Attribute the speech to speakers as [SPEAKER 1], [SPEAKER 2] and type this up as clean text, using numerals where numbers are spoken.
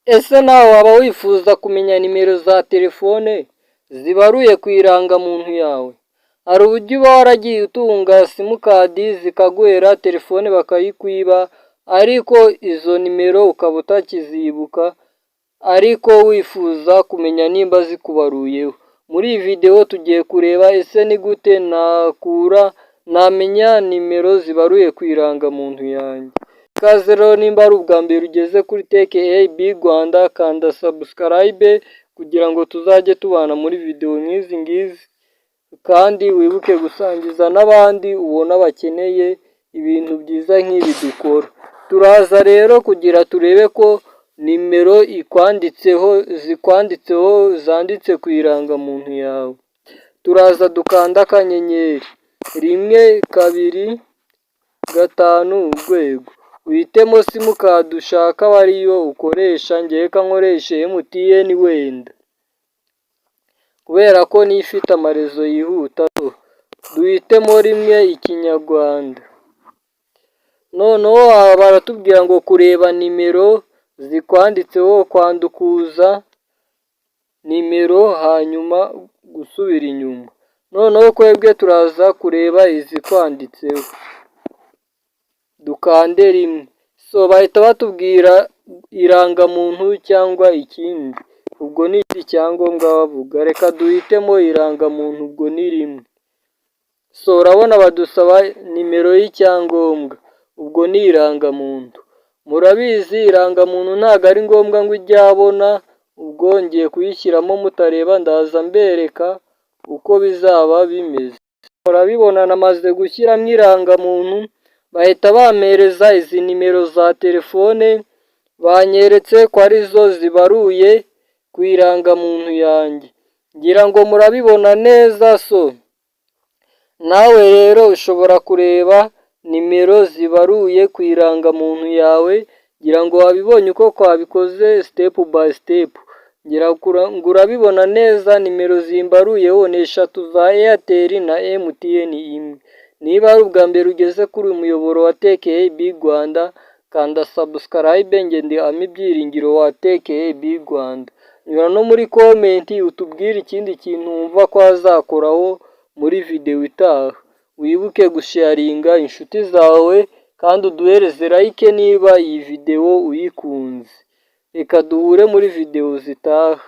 [SPEAKER 1] Ese nawe waba wifuza kumenya nimero za telefone zibaruye ku irangamuntu yawe? Hari uburyo uba waragiye utunga simukadi zikaguhera, telefone bakayikwiba, ariko izo nimero ukaba utakizibuka, ariko wifuza kumenya nimba zikubaruyeho. Muri iyi videwo tugiye kureba ese ni gute nakura namenya nimero zibaruye ku irangamuntu yanjye. Ikaze rero, nimba ari ubwa mbere ugeze kuri Tech AB Rwanda, kanda subscribe kugira ngo tuzajye tubana muri videwo nk'izi ngizi, kandi wibuke gusangiza n'abandi ubona bakeneye ibintu byiza nk'ibi dukora. Turaza rero kugira turebe ko nimero ikwanditseho, zikwanditseho, zanditse ku irangamuntu yawe. Turaza dukanda *125#, uhitemo simukadi ushaka aba ariyo ukoresha. Njyewe reka nkoreshe MTN wenda kubera ko niyo ifite amarezo yihuta. Duhitemo rimwe Ikinyarwanda. Noneho aha baratubwira ngo kureba nimero zikwanditseho, kwandukuza nimero, hanyuma gusubira inyuma. Noneho twebwe turaza kureba izikwanditseho, dukande rimwe. So bahita batubwira irangamuntu cyangwa ikindi, ubwo ni icyangombwa bavuga. Reka duhitemo irangamuntu, ubwo ni rimwe. So urabona badusaba nimero y'icyangombwa, ubwo ni irangamuntu. Murabizi, irangamuntu ntabwo ari ngombwa ngo ujye ahabona. Ubwo ngiye kuyishyiramo mutareba, ndaza mbereka uko bizaba bimeze. Murabibona namaze gushyiramo irangamuntu, bahita bampereza izi nimero za telefone, banyeretse ko arizo zibaruye ku irangamuntu yanjye. Ngira ngo murabibona neza. So nawe rero ushobora kureba nimero zibaruye ku irangamuntu yawe. Ngira ngo wabibonye uko twabikoze step by step. Ngira ngo urabibona neza, nimero zimbaruyeho ni eshatu za Airtel na MTN imwe. Niba ari ubwa mbere ugeze kuri uyu muyoboro wa Tech AB Rwanda, kanda subscribe. Njye ndi Ami Byiringiro wa Tech AB Rwanda. Nyura no muri comment utubwire ikindi kintu wumva ko wazakoraho muri videwo itaha. Wibuke gusharinga inshuti zawe kandi uduhereze like niba iyi videwo uyikunze. Reka duhure muri videwo zitaha.